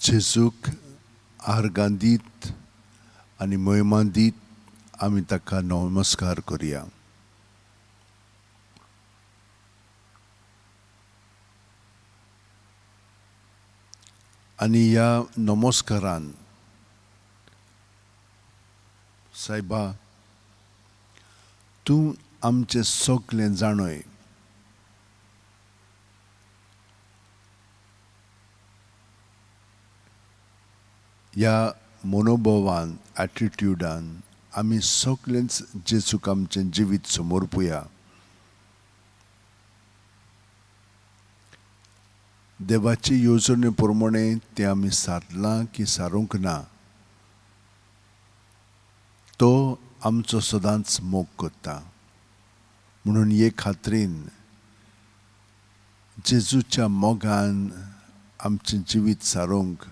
जेजूक आर्गां दीत आनी मोहिमा दीत आमी ताका नमस्कार करया. आनी ह्या नमस्कारान सायबा तूं आमचें सगळें जाणय. ह्या मनोभावान एटिट्युडान आमी सगळेंच जेजूक आमचें जिवीत समर्पुया. देवाचे येवजणे प्रमाणे तें आमी सारलां की सारूंक ना, तो आमचो सदांच मोग करता. म्हणून हे खात्रीन जेजूच्या मोगान आमचें जिवीत सारूंक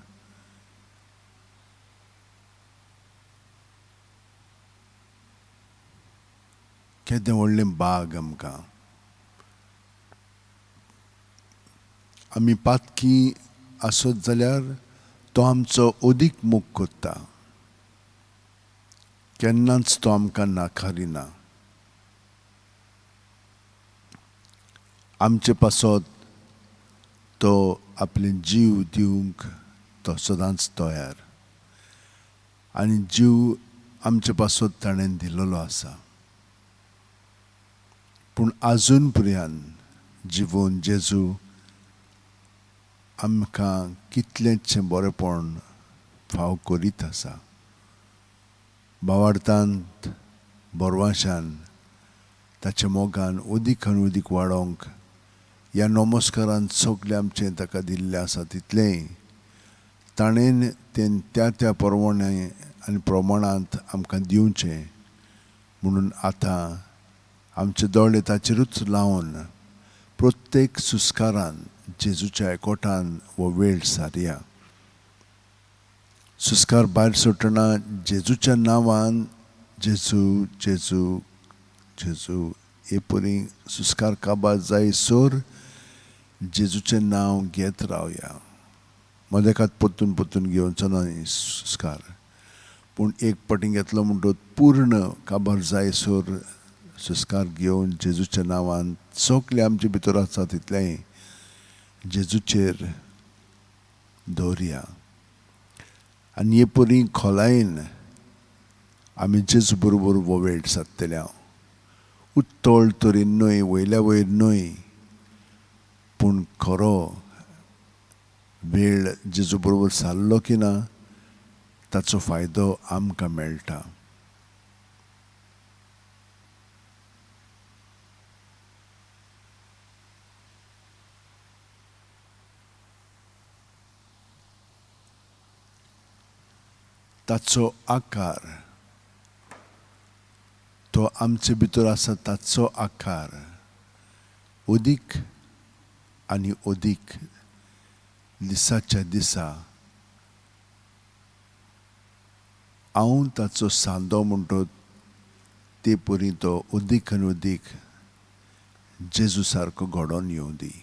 केदें व्हडलें बाग आमकां. आमी पातकी आसत जाल्यार तो आमचो अदीक मोग करता, केन्नाच तो आमकां नाकारिना. आमचे पासत तो आपले जीव दिवंक तो सदांच तयार आनी जीव आमचे पासत ताणें दिल्लो आसा. पूण आजून पर्यंत जिवून जेजू आमकां कितलेंचशें बरेंपण फाव करीत आसा. भावार्थांत बरवाशान ताच्या मोगान अदीक आनी अदीक वाडोवंक ह्या नमस्कारान सगळें आमचें ताका दिल्लें आसा तितलेंय ताणें तें त्या त्या परवणे आनी प्रमाणांत आमकां दिवचें. म्हणून आतां आमचे दोळे ताचेरूच लावन प्रत्येक सुस्कारान जेजूच्या एकवटान हो वेळ सारया. सुस्कार भायर सोडटना जेजूच्या नांवान जेजू जेजू जेजू हे परी सुस्कार काबार जायसर जेजूचें नांव घेत रावया. मदेकात परतून परतून घेवचो ना सुस्कार, पूण एक पटी घेतलो म्हणटकच पूर्ण काबार जायसर सुस्कार घेवन जेजूच्या नांवान सगळें आमचे भितर आसा तितलेंय जेजूचेर दवरया. आनी हे परी खोलायेन आमी जेजू बरोबर हो वेळ सादतले. हांव उत्तळ तरेन न्हय, वयल्या वयर न्हय, पूण खरो वेळ जेजू बरोबर सारलो की ना ताचो फायदो आमकां मेळटा. ताचो आकार तो आमचे भितर आसा, ताचो आकार अदीक आनी अदीक दिसाच्या दिसा हांव ताचो सांदो म्हणटो ते परी तो अदीक आनी अदीक जेजू सारको घडोवन येवं दी.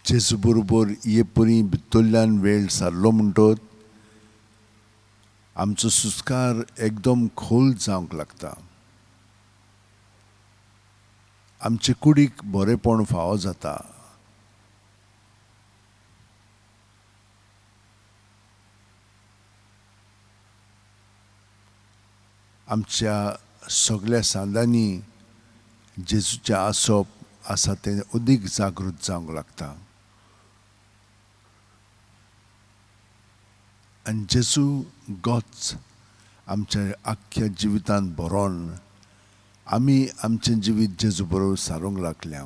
जेजू बरोबर हे परी भितरल्यान वेळ सारलो म्हणटत आमचो सुस्कार एकदम खोल जावंक लागता. आमचे कुडीक बरेंपण फावो जाता. आमच्या सगळ्या सांदांनी जेजूचें आसप आसा तें अदीक जागृत जावंक लागता. आनी जेजू गच्च आमच्या आख्ख्या जिवितांत भरोन आमी आमचें जिवीत जेजू बरोबर सारूंक लागल्या.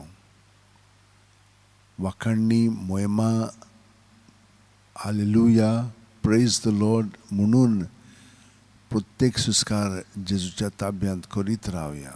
वाखाणणी, मोहिमा, हालेलुया, प्रेज the Lord म्हणून प्रत्येक सुस्कार जेजूच्या ताब्यांत करीत रावया.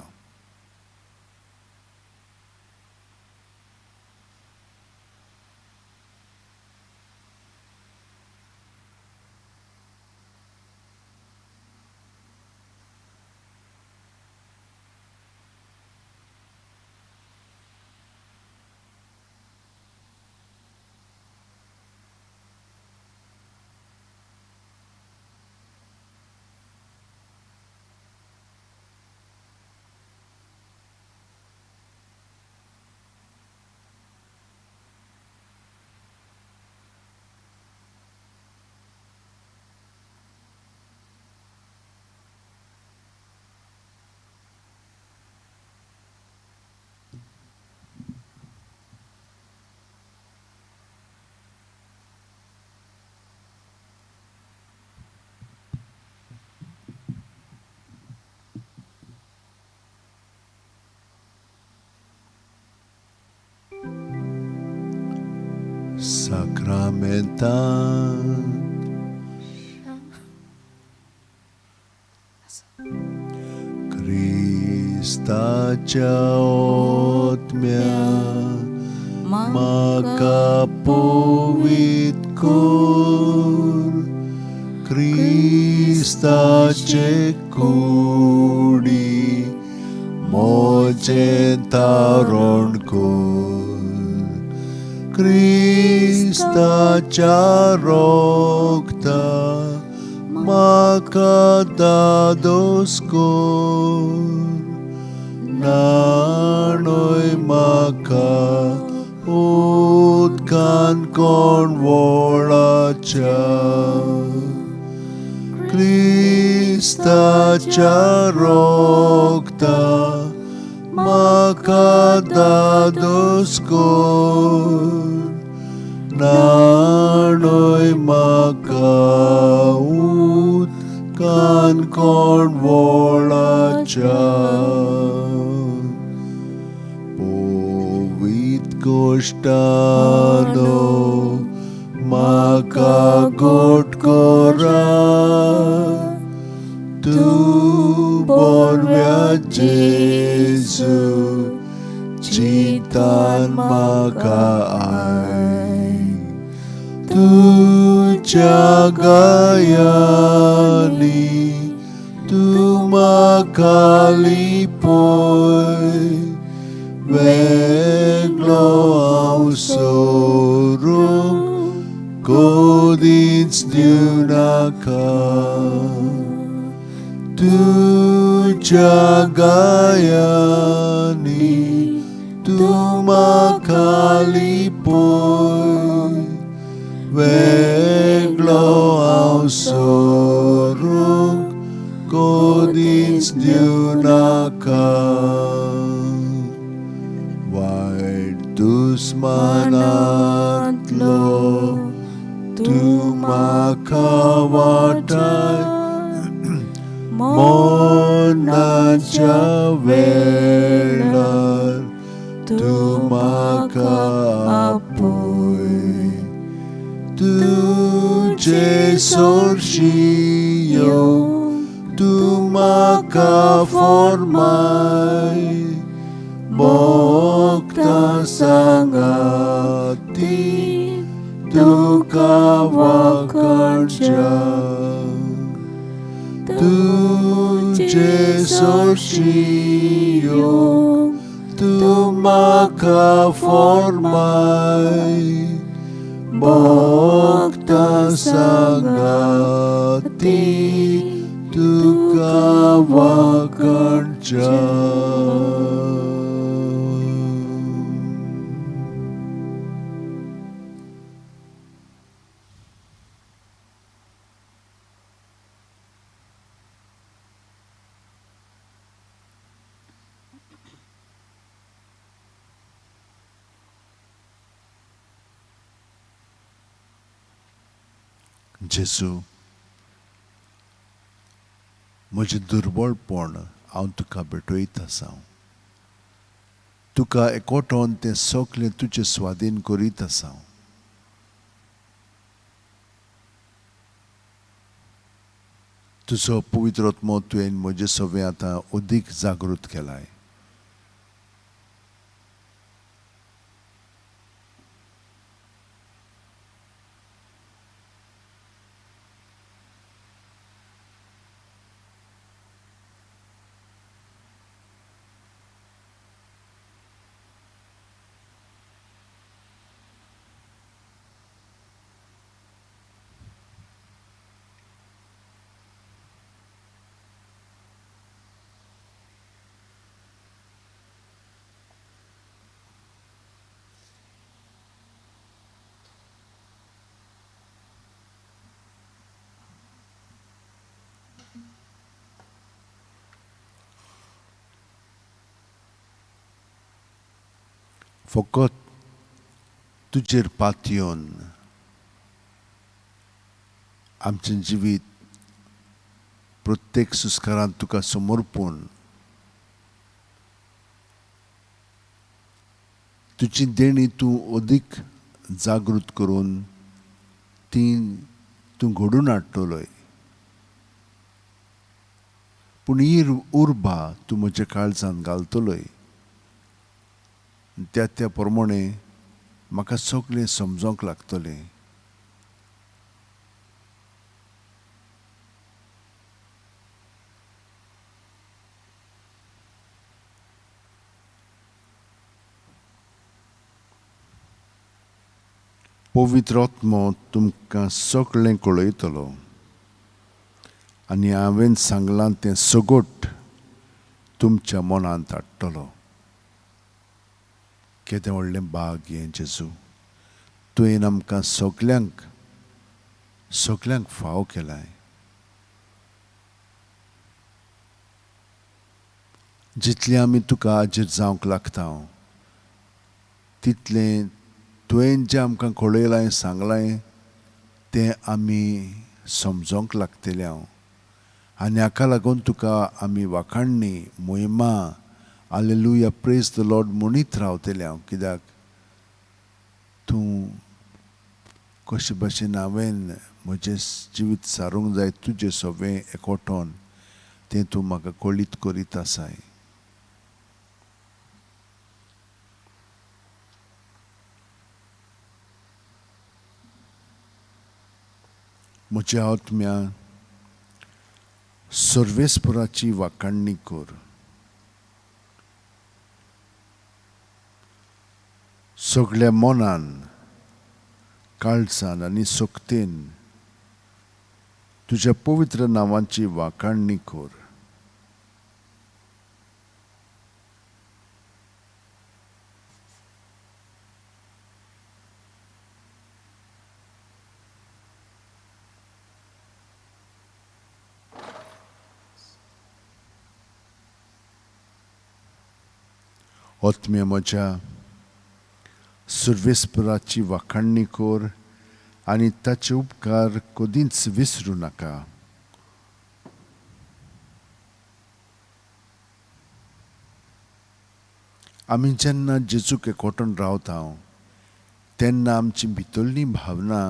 Sacramentan Kristaच्या आत्म्या म्हाका पवित्र कर, क्रिस्ताचे कुडी म्हजें तारण कर, क्रिस्ताच्या रक्ता म्हाका दादोस कर, न्हाणय म्हाका उदकान कोण वळाच्या, क्रिस्ताच्या रक्ता म्हाका दादोस कर, न्हाणय म्हाका उदकान कोण वळाच्या. पवित्र गोश्टानो म्हाका गोट करा, तूं बरव्या जेजू चिंतान म्हाका I, तुज्या गायांनी तूं म्हाका लिपय, वेगळो हांव सोरूंक कदींच दिवनाका, तुज्या गायांनी तूं म्हाका लिपय, वेगळो हांव सोरूंक कदींच दिवनाका. वायट दुस्मानांतलो तूं म्हाका वाटाय, मरणाच्या वेळार तूं म्हाका आपय, तुजे सोरशी येवंक तूं म्हाका फॉर्माय, भोगता सांगाती तुका वाखाणच्या, तुजे सोरशी येवंक तूं म्हाका फॉर्माय, भोगता सांगाती तुका वाखाणच्या. जेजू म्हजें दुर्बळपण हांव तुका भेटयत आसा. तुका एकवटोन तें सगळें तुजे स्वाधीन करीत आसा. तुजो पवित्र आत्मो तुवें म्हजे सवें आतां अदीक जागृत केलाय. फकत तुजेर पातयेवन आमचें जिवीत प्रत्येक सुस्कारांत तुका समर्पून तुजी देणी तूं अदीक जागृत करून ती तूं घडून हाडटलोय. पूण ही उर्बा तूं म्हज्या काळजांत घालतलोय. त्या त्या प्रमाणे म्हाका सगळें समजोंक लागतलें. पवित्र आत्मो तुमकां सगळें कळयतलो आनी हांवें सांगलां तें सगट तुमच्या मनांत हाडटलो. केदें व्हडलें भाग हें जेजू, तुवें आमकां सगल्यांक सगल्यांक फाव केलाय. जितलें आमी तुका हाजीर जावंक लागता तितलें तुवें जें आमकां कळयलां सांगलां तें आमी समजोंक लागतले हांव. आनी हाका लागून तुका आमी वाखाणणी मोहिमा हालेलुया प्रेज the Lord म्हणीत रावतले हांव. कित्याक तूं कशे भाशेन हांवें म्हजें जिवीत सारूंक जाय तुजें सगळें एकवटोन तें तूं म्हाका कळीत करीत आसाय. म्हज्या आत्म्या सर्वेस्पराची वाखाणणी कर. सगळ्या मनान काळजान आनी शक्तेन तुज्या पवित्र नांवाची वाखाणणी कर. आत्म्या म्हज्या सर्वेस्पराची वाखाणणी कर आनी ताचे उपकार कदींच विसरूं नाका. आमी जेन्ना जेजूक एकवटून रावता तेन्ना आमची भितरली भावना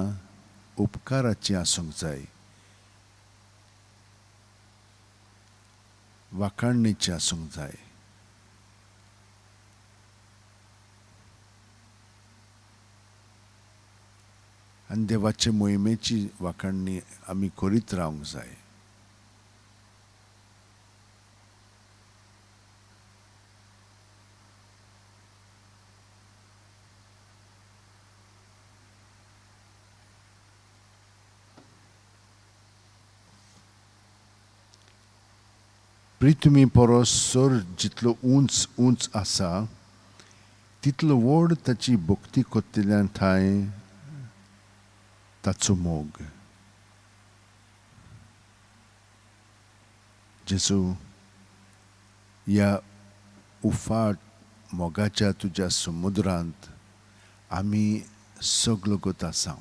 उपकाराची आसूंक जाय, वाखाणणेची आसूंक जाय. आनी देवाचे मोहिमेची वाखाणणी आमी करीत रावंक जाय. पृथ्वी परस सर जितलो उंच उंच आसा तितलो व्हड ताची भक्ती करतल्यान ठांय ताचो मोग. जेजू, ह्या उफाट मोगाच्या तुज्या समुद्रांत आमी सगलो गोत आसा.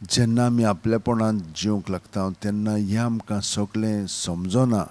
जेन्ना आमी आपलेपणांत जिवंक लागता तेन्ना हें आमकां सगळें समजना.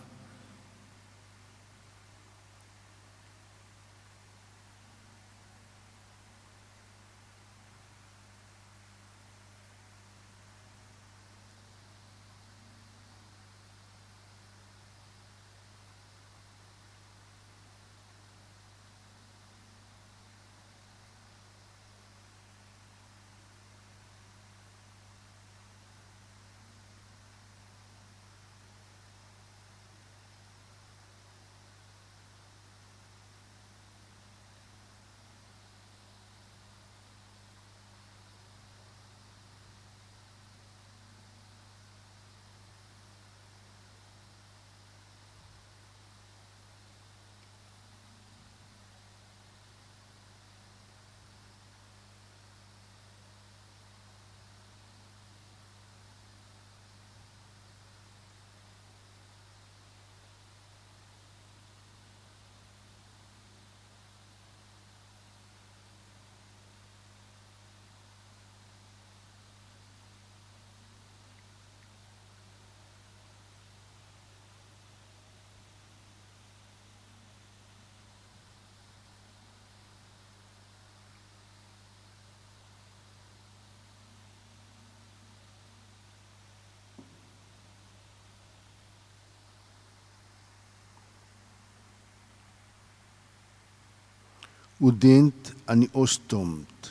उदेंत आनी अस्तंत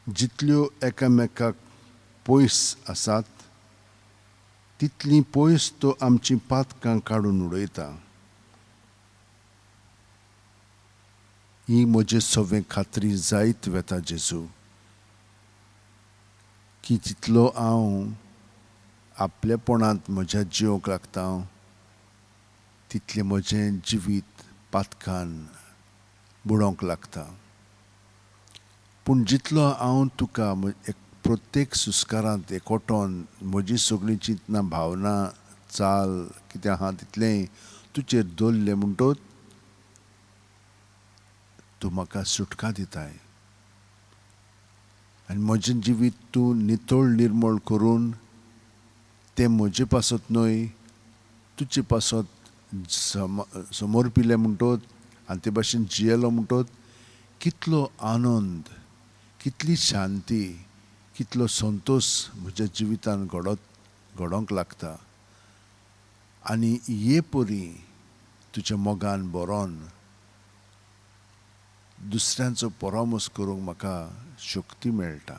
जितल्यो एकामेकाक पयस आसात तितलीं पयस तो आमचीं पातकां काडून उडयता. ही म्हजे सवें खात्री जायत वेता जेजू की जितलो हांव आपलेपणांत म्हज्या जिवंक लागता तितलें म्हजें जिवीत पातकान बुडोवंक लागता. पूण जितलो हांव तुका एक प्रत्येक सुस्कारांत एकवटोन म्हजी सगळीं चिंतनां भावना चाल कितें आहा तितलें तुजेर दवरलें म्हणटच तूं म्हाका सुटका दिताय आनी म्हजें जिवीत तूं नितळ निर्मळ करून तें म्हजे पासत न्हय तुजे पासत समर्पिलें म्हणटच आनी ते भाशेन जियेलो म्हणटच कितलो आनंद, कितली शांती, कितलो संतोश म्हज्या जिवितान घडोवंक लागता. आनी हे परी तुज्या मोगान बरोवन दुसऱ्यांचो परामर्श करूंक म्हाका शक्ती मेळटा.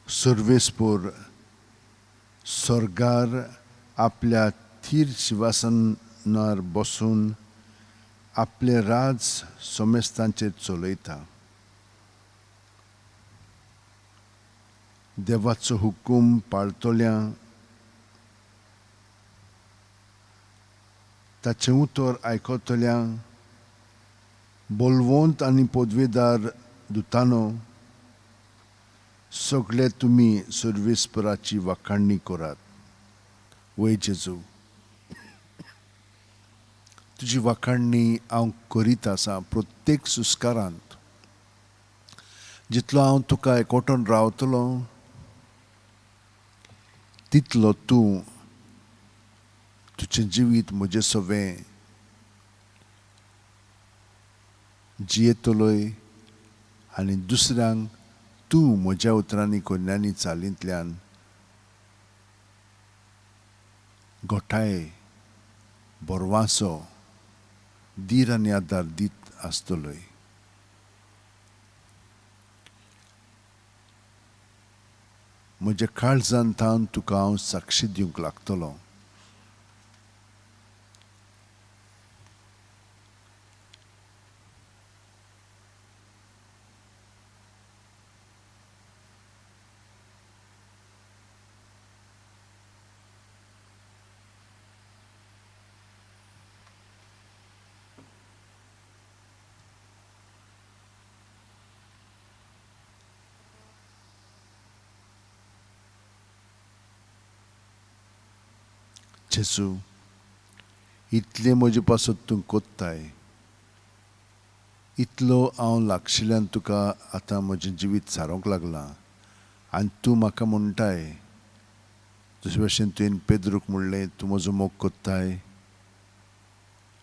सर्वेस्पोर स्वर्गार आपल्या थीर शिवासनार बसून आपलें राज समेस्तांचेर चलयता. देवाचो हुकूम पाळतल्या ताचें उतर आयकतल्या बलवंत आनी पदवेदार दुतानो सगळे तुमी सर्वेस्पराची वाखाणणी करात. वय जेजू, तुजी वाखाणणी हांव करीत आसा प्रत्येक सुस्कारांत. जितलो हांव तुका एकवटून रावतलो तितलो तूं तुजें जिवीत म्हजें सवें जियेतलोय आनी दुसऱ्यांक तूं म्हज्या उतरांनी कोन्यांनी चालींतल्यान गोठाय बरवासो धीर आनी आदार दीत आसतलोय. म्हज्या काळजान थावन तुका हांव साक्षी दिवंक लागतलो. जेजू, इतलें म्हजे पासत तूं कोत्ताय, इतलो हांव लागशिल्यान तुका आतां म्हजें जिवीत सारोंक लागलां आनी तूं म्हाका म्हणटाय जशे भशेन तुवें पेद्रूक म्हणलें, तूं म्हजो मोग कोत्ताय?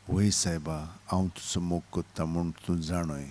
वय सायबा, हांव तुजो मोग कोत्ता म्हूण तूं जाणय.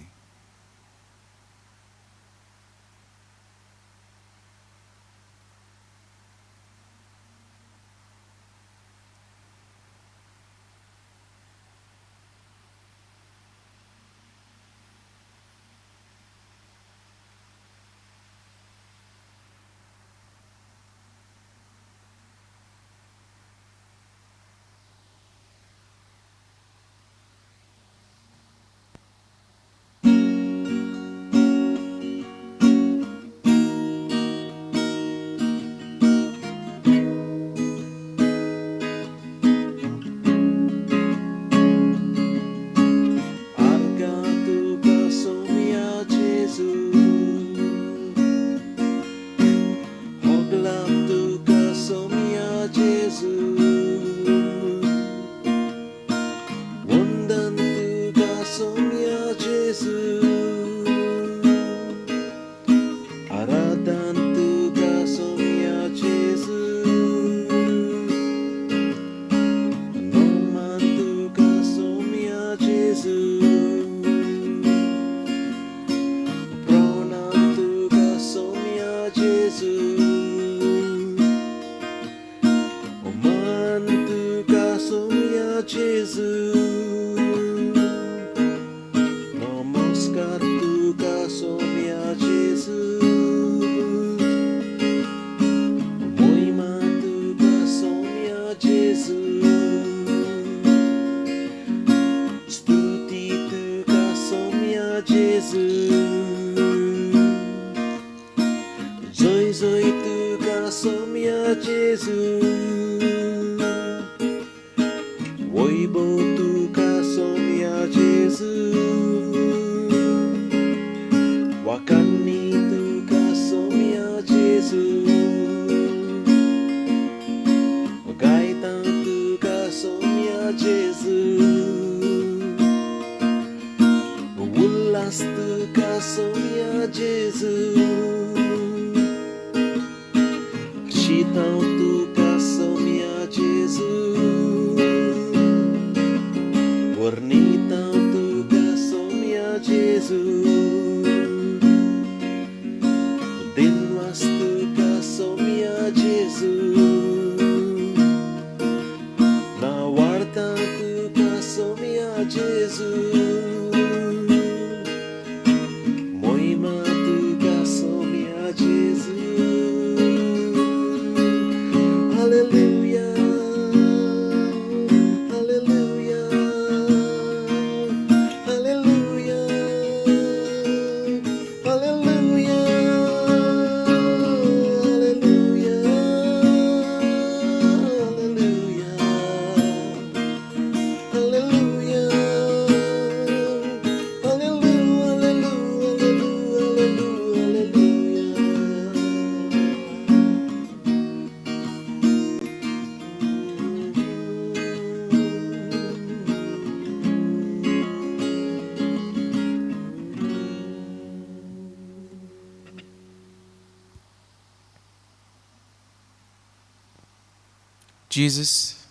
Jesus,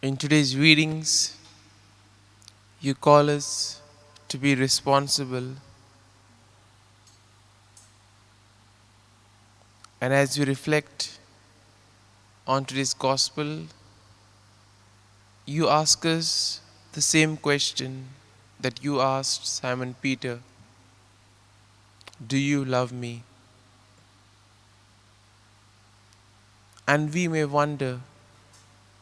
in today's readings, you call us to be responsible. And as we reflect on today's gospel, you ask us the same question that you asked Simon Peter. Do you love me? And we may wonder,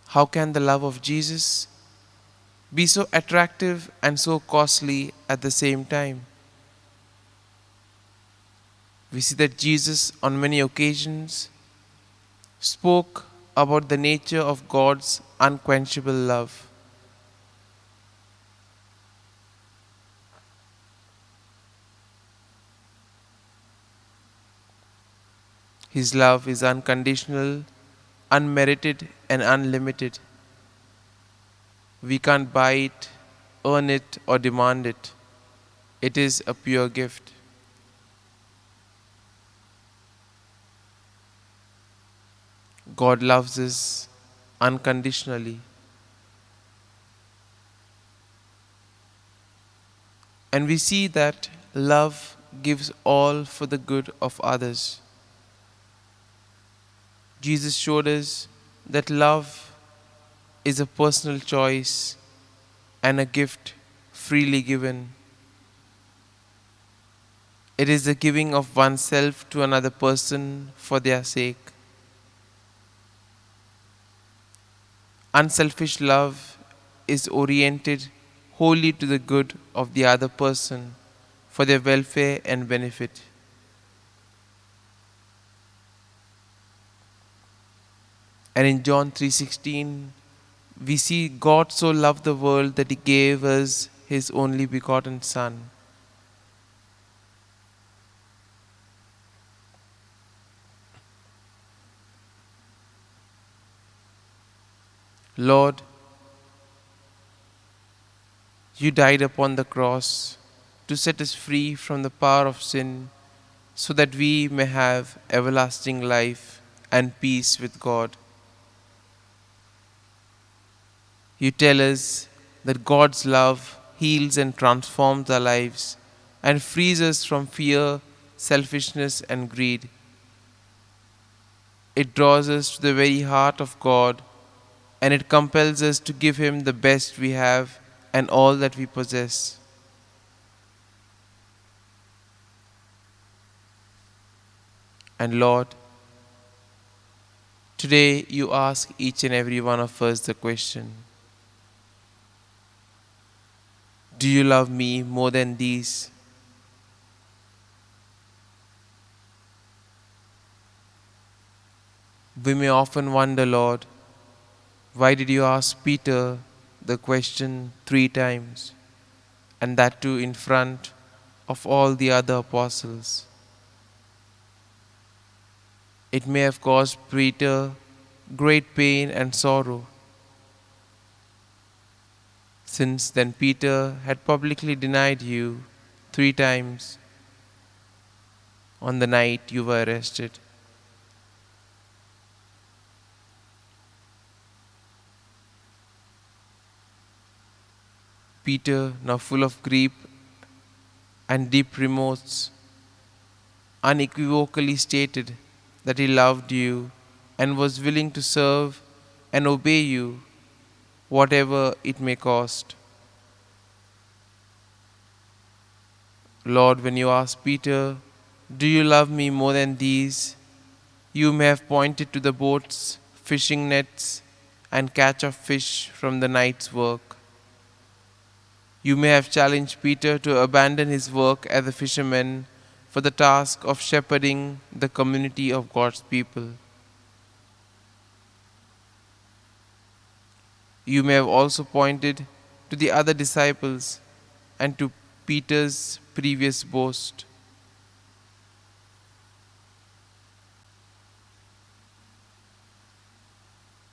how can the love of Jesus be so attractive and so costly at the same time? We see that Jesus on many occasions spoke about the nature of God's unquenchable love. His love is unconditional unmerited and unlimited. We can't buy it, earn it, or demand it. It is a pure gift. God loves us unconditionally. And we see that love gives all for the good of others. Jesus showed us that love is a personal choice and a gift freely given. It is the giving of oneself to another person for their sake. Unselfish love is oriented wholly to the good of the other person for their welfare and benefit. And in John 3:16, we see God so loved the world that he gave us his only begotten Son. Lord, you died upon the cross to set us free from the power of sin so that we may have everlasting life and peace with God. You tell us that God's love heals and transforms our lives and frees us from fear, selfishness, and greed. It draws us to the very heart of God, and it compels us to give Him the best we have and all that we possess. And Lord, today you ask each and every one of us the question, do you love me more than these? We may often wonder, Lord, why did you ask Peter the question 3 times, and that too in front of all the other apostles? It may have caused Peter great pain and sorrow. Since then Peter had publicly denied you 3 times on the night you were arrested. Peter, now full of grief and deep remorse, unequivocally stated that he loved you and was willing to serve and obey you, whatever it may cost. Lord, when you asked Peter, do you love me more than these? You may have pointed to the boats, fishing nets, and catch of fish from the night's work. You may have challenged Peter to abandon his work as a fisherman for the task of shepherding the community of God's people. You may have also pointed to the other disciples and to Peter's previous boast.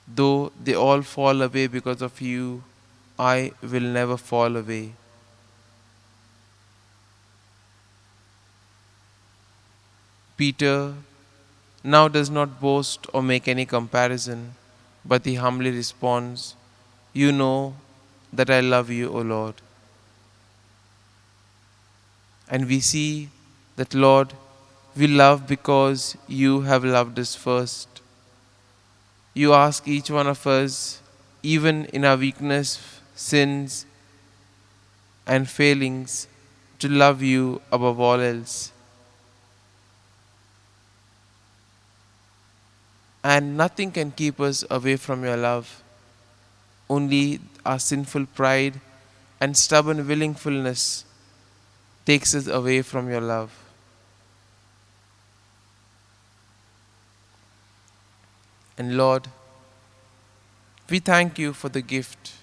Though they all fall away because of you, I will never fall away. Peter now does not boast or make any comparison, but he humbly responds, You know that I love you, O Lord. And we see that, Lord, we love because you have loved us first. You ask each one of us, even in our weakness, sins, and failings, to love you above all else. And nothing can keep us away from your love. Only our sinful pride and stubborn willingfulness takes us away from your love. And Lord, we thank you for the gift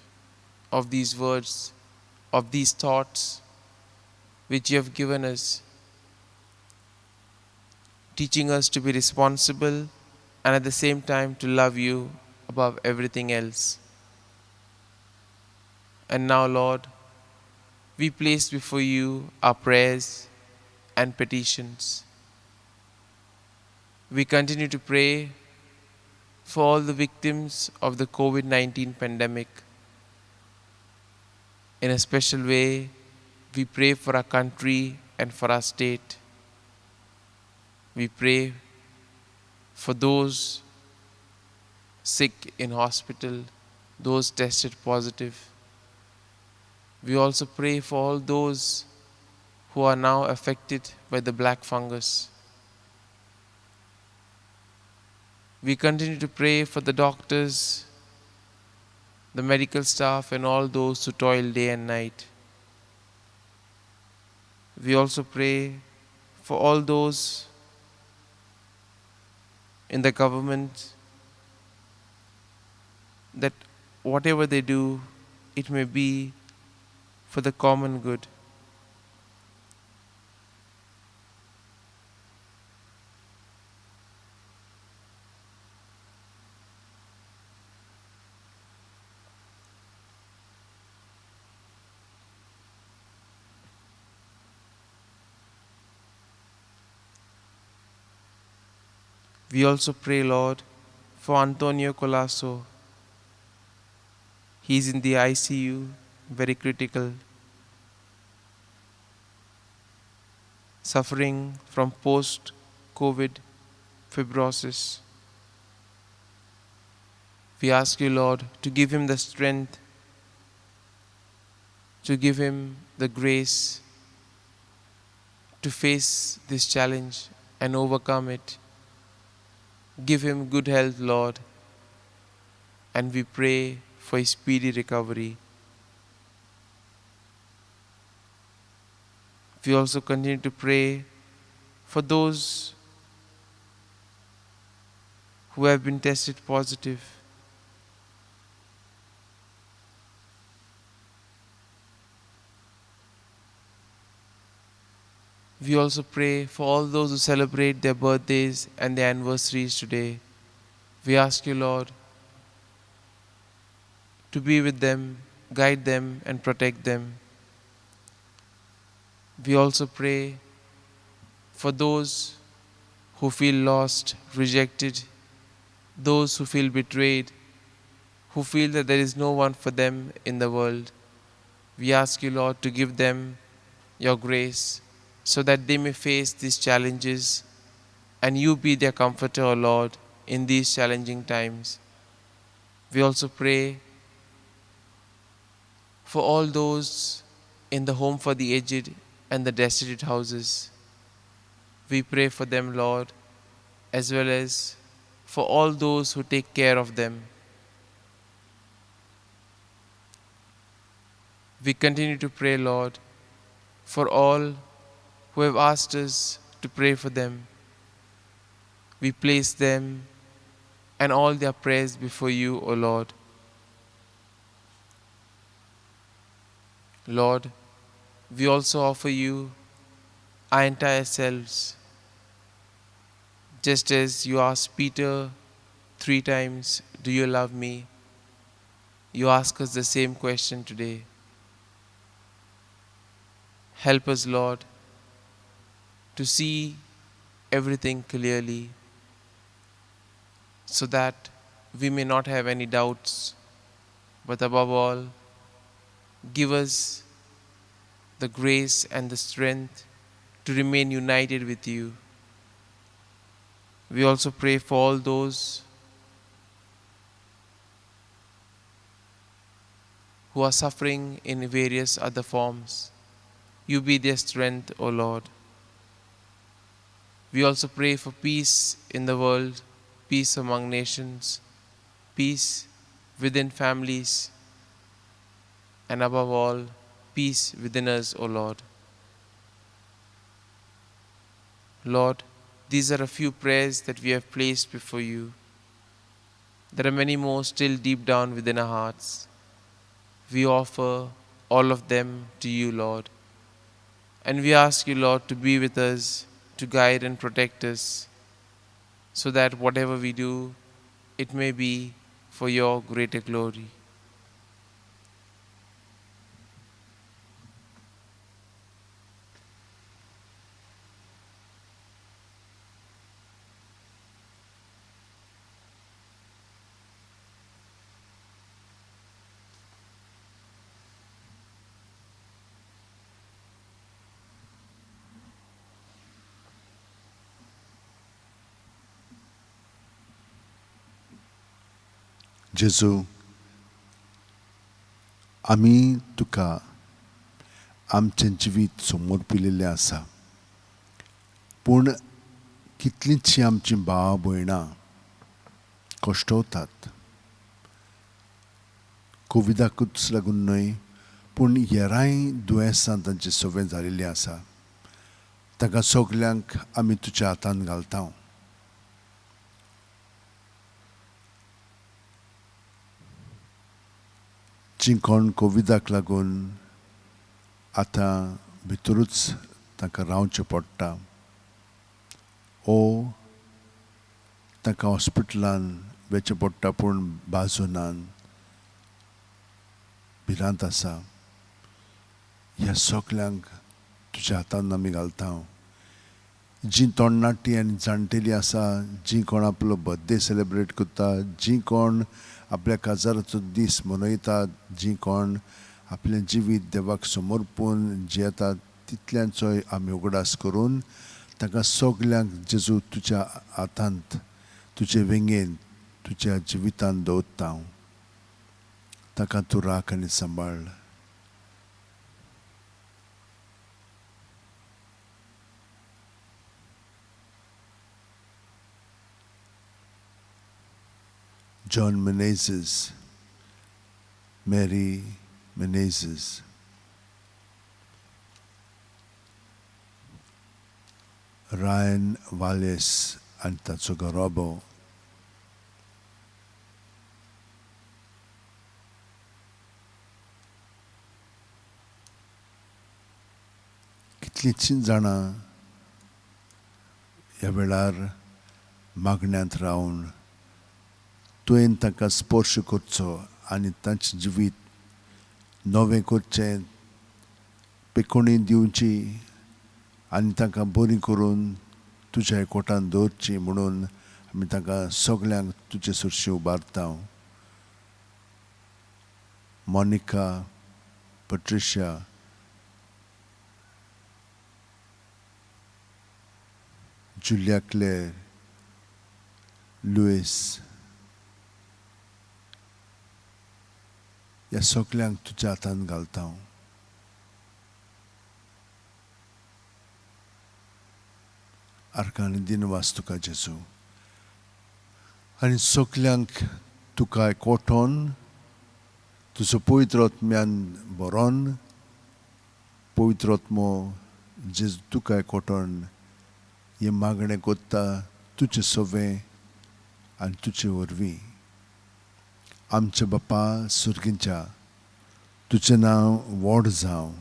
of these words, of these thoughts which you have given us, teaching us to be responsible and at the same time to love you above everything else. And now, Lord, we place before you our prayers and petitions. We continue to pray for all the victims of the COVID-19 pandemic. In a special way, we pray for our country and for our state. We pray for those sick in hospital, those tested positive. We also pray for all those who are now affected by the black fungus. We continue to pray for the doctors, the medical staff, and all those who toil day and night. We also pray for all those in the government, that whatever they do, it may be for the common good. We also pray, Lord, for Antonio Colasso. He is in the ICU, very critical, suffering from post-COVID fibrosis. We ask you, Lord, to give him the strength, to give him the grace to face this challenge and overcome it. Give him good health, Lord, and we pray for his speedy recovery. We also continue to pray for those who have been tested positive. We also pray for all those who celebrate their birthdays and their anniversaries today. We ask you, Lord, to be with them, guide them, and protect them. We also pray for those who feel lost, rejected, those who feel betrayed, who feel that there is no one for them in the world. We ask you, Lord, to give them your grace so that they may face these challenges, and you be their comforter, O Lord, in these challenging times. We also pray for all those in the home for the aged and the destitute houses. We pray for them, Lord, as well as for all those who take care of them. We continue to pray, Lord, for all who have asked us to pray for them. We place them and all their prayers before you, O Lord. Lord, we also offer you our entire selves, just as you asked Peter 3 times, Do you love me? You ask us the same question today. Help us, Lord, to see everything clearly, so that we may not have any doubts, but above all, give us the grace and the strength to remain united with you. We also pray for all those who are suffering in various other forms. You be their strength, O Lord. We also pray for peace in the world, peace among nations, peace within families, and above all, peace within us, O Lord. Lord, these are a few prayers that we have placed before you. There are many more still deep down within our hearts. We offer all of them to you, Lord. And we ask you, Lord, to be with us, to guide and protect us. so that whatever we do, it may be for your greater glory. जेजू, आमी तुका आमचें जिवीत समर्पिलेलें आसा, पूण कितलींचशीं आमचीं भाव भयणां कश्टवतात कोविडाकूच लागून न्हय, पूण हेरांय दुयेंसां तांचें सवें जाल्लीं आसा. तांकां सगल्यांक आमी तुज्या हातान घालता. जीं कोण कोविडाक लागून आतां भितरूच तांकां रावचें पडटा ओ तांकां हॉस्पिटलान वचचें पडटा, पूण बाजूनान भिरांत आसा. ह्या सगल्यांक तुज्या हातान आमी घालता. जीं तोणनाटी आनी जाणटेलीं आसा, जीं कोण आपलो बर्थडे सेलेब्रेट करता, जीं कोण आपल्या काजाराचो दीस मनयतात, जीं कोण आपलें जिवीत देवाक समर्पून जियेतात, तितल्यांचोय आमी उगडास करून तांकां सगल्यांक जेजू तुज्या हातांत, तुजे वेंगेंत, तुज्या जिवितांत दवरता. तांकां तूं राख आनी सांबाळ. John Menezes, Mary Menezes, Ryan Valles आनी ताचो घराबो, कितलींशीं जाणां ह्या वेळार मागण्यांत रावन तुवें तांकां स्पर्श करचो आनी तांचें जिवीत नवें करचें, पेकोणी दिवची आनी तांकां बरी करून तुज्या एकवटान दवरची म्हणून आमी तांकां सगल्यांक तुजे सरशी उबारता. Monica, Patricia, Julia Claire, Luis, ह्या सगल्यांक तुज्या हातान घालता. आर्कांनी दिनवास तुका जेजू, आनी सगल्यांक तुका एकवटोन तुजो पवित्र आत्म्यान बरोन पवित्र आत्मो जेजू तुका एकवटोन हें मागणें कोत्ता तुजें सवें आनी तुजे वरवीं. आमच्या बापा सुर्गींच्या, तुजें नांव व्हड जावं,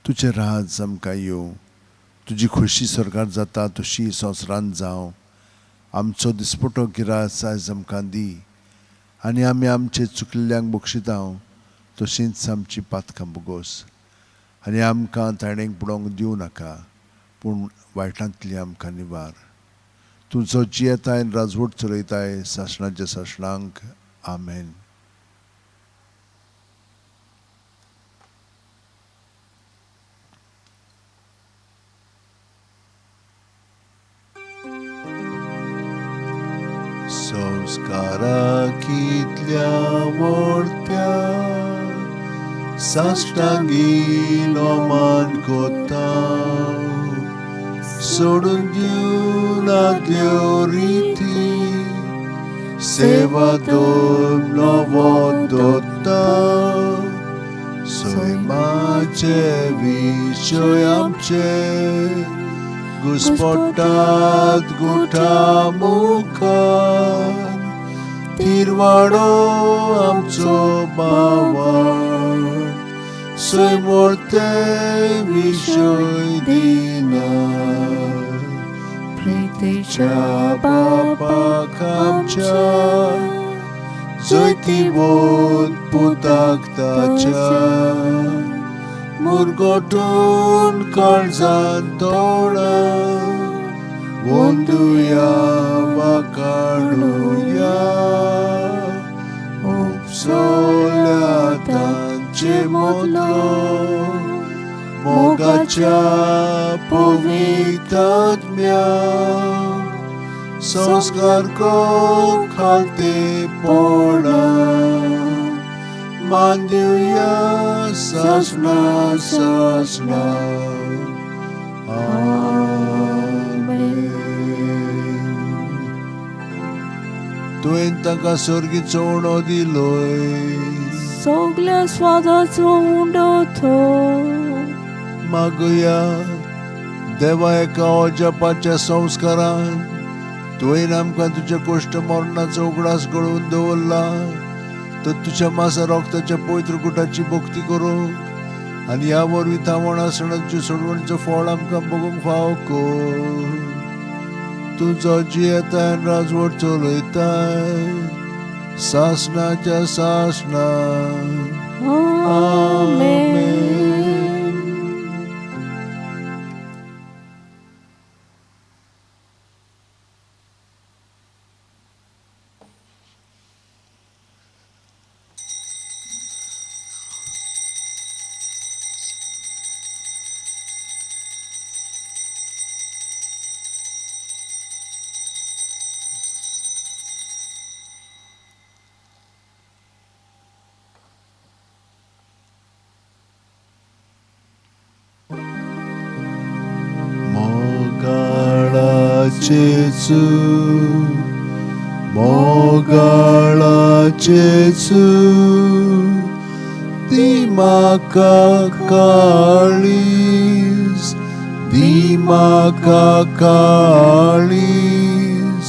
तुजें राज आमकां येवं, तुजी खोशी स्वर्गार जाता तशी संवसारांत जावं. आमचो दिसपटो गिरास आयज आमकां दी आनी आमी आमचे चुकल्ल्यांक बक्षिता तशींच आमची पातकां बोगोस आनी आमकां ताणेक बुडोवंक दिवं नाका, पूण वायटांतली आमकां निवार. तूं जो जियेताय राजवट चलयताय सासणाच्या सासणांक. आमेन. संस्कारा कितल्या व्हडत्या साश्टांगी नमन कोता, सोडून दिवन आदल्यो रिती, सेवा दोन नवो दोता. सैमाचे विशय आमचे घुस्पटात गुठा मुखार, तिरवाडो आमचो बावड, सैमोर्ते विशय दिना. तिच्या बापाक आमच्या जैतिवंत पुताक ताच्या मुरगोटून काळजान तोडा वंदुया वाकाडुया उपसोल्या तांचे मदलो मोगाच्या पवित्रात्म्या संस्कार को खालतेपणा मान दिवया सासना सासना. आमेन. तुवें तांकां सर्गी चोवणो दिलोय सगल्या स्वादाचो उंडो तो मागुया देवा एका अजापाच्या संस्कारान तुवें आमकां तुज्या कोश्ट मरणाचो उगडास घडोवन दवरला तर तुज्या मासा रक्ताच्या पवित्र कुटाची भक्ती करूंक आनी ह्या वरवीं थावण आसतना तुज्या सोडवणीचो फळ आमकां बघूंक फाव कर. तुजो जियेताय राजवट चलयताय सासनाच्या सासना. आमेन. मोगाळा जेजू मोगाळा जेजू दी म्हाका काळीज दी म्हाका काळीज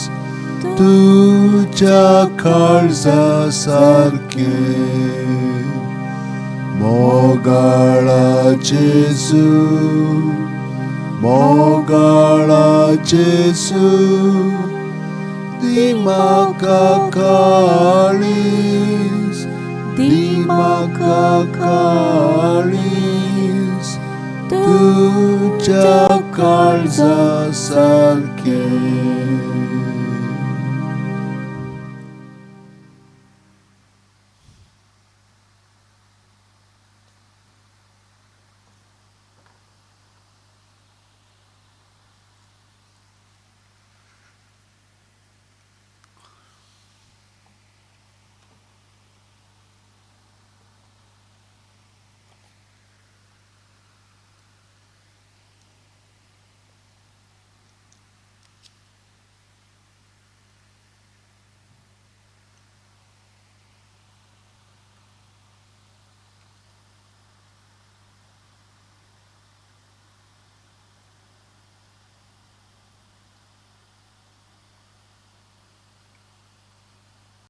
तुज्या काळजा सारकें. मोगाळा जेजू मोगाळा जेजू दी म्हाका काळीज दी म्हाका काळीज तुज्या काळजा सारकें.